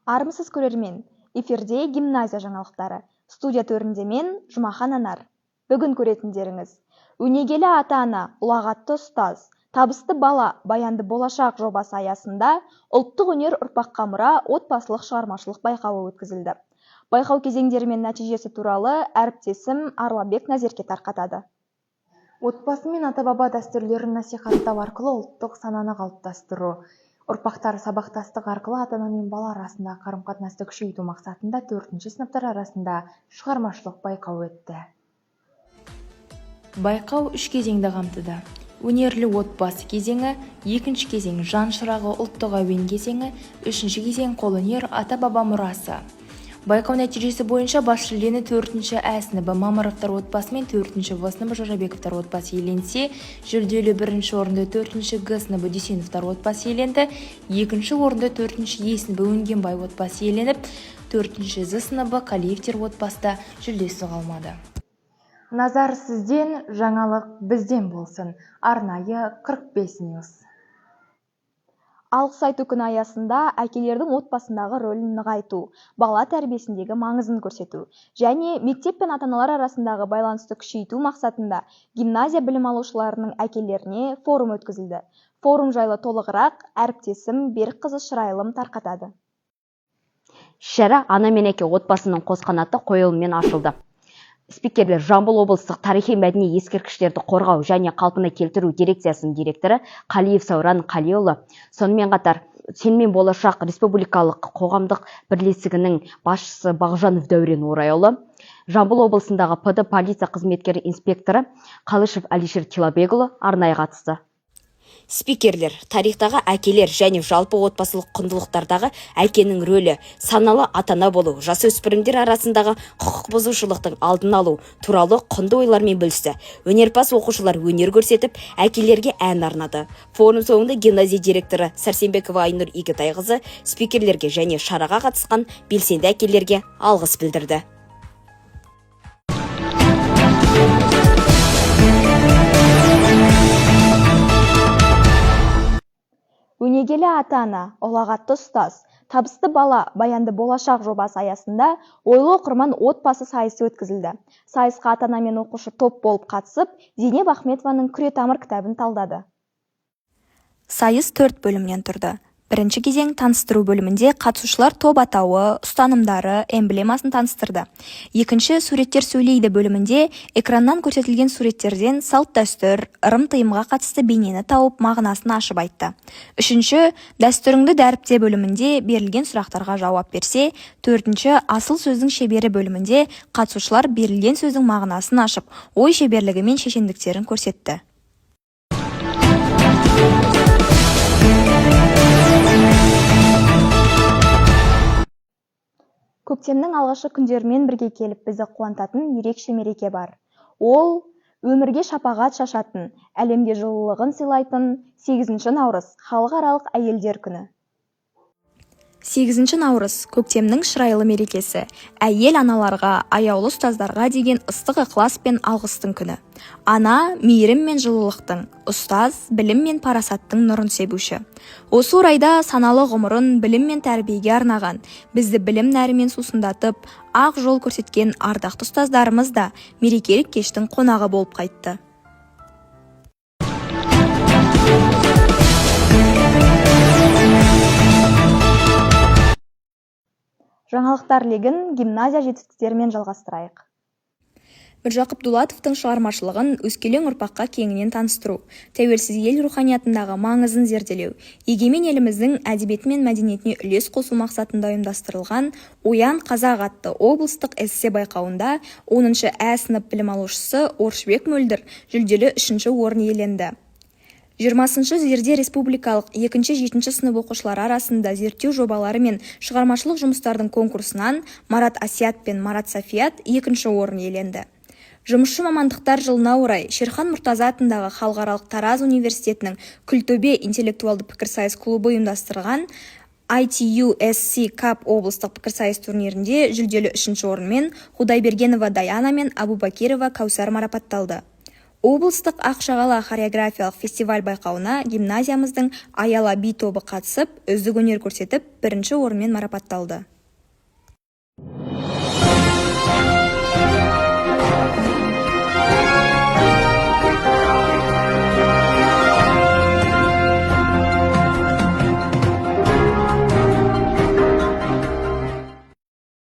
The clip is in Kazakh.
Армысыз, көрермен! Эфирде гимназия жаңалықтары. Студия төрінде мен, Жұмахан Анар. Бүгін көретіндеріңіз: «Өнегелі ата-ана, ұлағатты ұстаз, табысты бала, баянды болашақ» жобасы аясында «Ұлттық өнер ұрпаққа мұра» отбасылық шығармашылық байқауы өткізілді. Байқау кезеңдері мен нәтижесі туралы әріптесім Арланбек Назерке тарқатады. Отбасы мен ата-баба дәстүрлерін насихаттау арқылы ұлттық сананы қалыптастыру, ұрпақтар сабақтастығы арқылы ата-ана мен бала арасындағы қарым-қатынасты күшейту мақсатында төртінші сыныптар арасында шығармашылық байқау өтті. Байқау үш кезеңді қамтыды: «Өнерлі отбасы» кезеңі, екінші кезең «Жан шырағы ұлттық әуен» кезеңі, үшінші кезең «Қолөнер – ата-баба мұрасы». Байқау нәтижесі бойынша бас жүлдені төртінші ә сыныбы Мамыровтар отбасы мен төртінші в сыныбы Жорабековтар отбасы иеленсе, жүлделі бірінші орынды төртінші г сыныбы Дүйсеновтар отбасы иеленді. Екінші орынды төртінші е сыныбы Өнгенбай отбасы иеленіп, төртінші з сыныбы Қалиевтер отбасы да жүлдесіз қалмады. Назар сізден, жаңалық бізден болсын. Арнайы 45 News. Алғыс айту күні аясында әкелердің отбасындағы рөлін нығайту, бала тәрбиесіндегі маңызын көрсету және мектеп пен ата-аналар арасындағы байланысты күшейту мақсатында гимназия білім алушыларының әкелеріне форум өткізілді. Форум жайлы толығырақ әріптесім Берікқызы Шырайлым тарқатады. Шара «Ана мен әке – отбасының қос қанаты» қойылымымен ашылды. Спикерлер Жамбыл облыстық тарихи-мәдени ескерткіштерді қорғау және қалпына келтіру дирекциясының директоры Қалиев Сауран Қалиұлы, сонымен қатар «Сенімен болашақ» республикалық қоғамдық бірлестігінің басшысы Бағжанов Дәурен Орайұлы, Жамбыл облысындағы ПД полиция қызметкері инспекторы Қалышев Әлишер Тилабекұлы арнайы қатысты. Спикерлер тарихтағы әкелер және жалпы отбасылық құндылықтардағы әкенің рөлі, саналы ата-ана болу, жасөспірімдер арасындағы құқық бұзушылықтың алдын алу туралы құнды ойлармен бөлісті. Өнерпаз оқушылар өнер көрсетіп, әкелерге ән арнады. Форум соңында гимназия директоры Сәрсенбекова Айнұр Игітайқызы спикерлерге және шараға қатысқан белсенді әкелерге алғыс білдірді. «Өнегелі ата-ана, ұлағатты ұстаз, табысты бала, баянды болашақ» жобасы аясында «Ойлы оқырман отбасы» сайысы өткізілді. Сайысқа ата-ана мен оқушы топ болып қатысып, Зейнеп Ахметованың «Күретамыр» кітабын талдады. Сайыс төрт бөлімнен тұрды. Бірінші кезең, таныстыру бөлімінде қатысушылар топ атауы, ұстанымдары, эмблемасын таныстырды. Екінші, «Суреттер сөйлейді» бөлімінде экраннан көрсетілген суреттерден салт-дәстүр, ырым-тыйымға қатысты бейнені тауып, мағынасын ашып айтты. Үшінші, «Дәстүріңді дәріпте» бөлімінде берілген сұрақтарға жауап берсе, төртінші, «Асыл сөздің шебері» бөлімінде қатысушылар берілген сөздің мағынасын ашып, ой шеберлігі мен шешендіктерін көрсетті. Көктемнің алғашқы күндерімен бірге келіп, бізді қуантатын ерекше мереке бар. Ол өмірге шапағат шашатын, әлемге жылылығын сыйлайтын 8 наурыз – Халықаралық әйелдер күні. 8 наурыз – көктемнің шырайлы мерекесі, әйел аналарға, аяулы ұстаздарға деген ыстық ықылас пен алғыстың күні. Ана – мейірім мен жылылықтың, ұстаз – білім мен парасаттың нұрын себуші. Осы орайда саналы ғұмырын білім мен тәрбиеге арнаған, бізді білім нәрімен сусындатып, ақ жол көрсеткен ардақты ұстаздарымыз да мерекелік кештің қонағы болып қайтты. Жаңалықтар легін гимназия жетістіктерімен жалғастырайық. Міржақып Дулатовтың шығармашылығын өскелең ұрпаққа кеңінен таныстыру, тәуелсіз ел руханиятындағы маңызын зерделеу, егемен еліміздің әдебиеті мен мәдениетіне үлес қосу мақсатында ұйымдастырылған «Оян, қазақ» атты облыстық эссе байқауында 10 ә сынып білім алушысы Оршыбек Мөлдір жүлделі үшінші орын иеленді. 20 «Зерде» республикалық екінші-жетінші сынып оқушылары арасында зерттеу жобалары мен шығармашылық жұмыстардың конкурсынан Марат Асият пен Марат Сафият екінші орын иеленді. Жұмысшы мамандықтар жылына орай Шерхан Мұртаза атындағы халықаралық Тараз университетінің «Күлтөбе» интеллектуалды пікірсайыс клубы ұйымдастырған ITU SC Cup облыстық пікірсайыс турнирінде жүлделі үшінші орынмен Худайбергенова Даяна мен Абубакирова Кәусар марапатталды. Облыстық «Ақ шағала» хореографиялық фестиваль-байқауына гимназиямыздың «Аяла» би тобы қатысып, үздік өнер көрсетіп, бірінші орынмен марапатталды.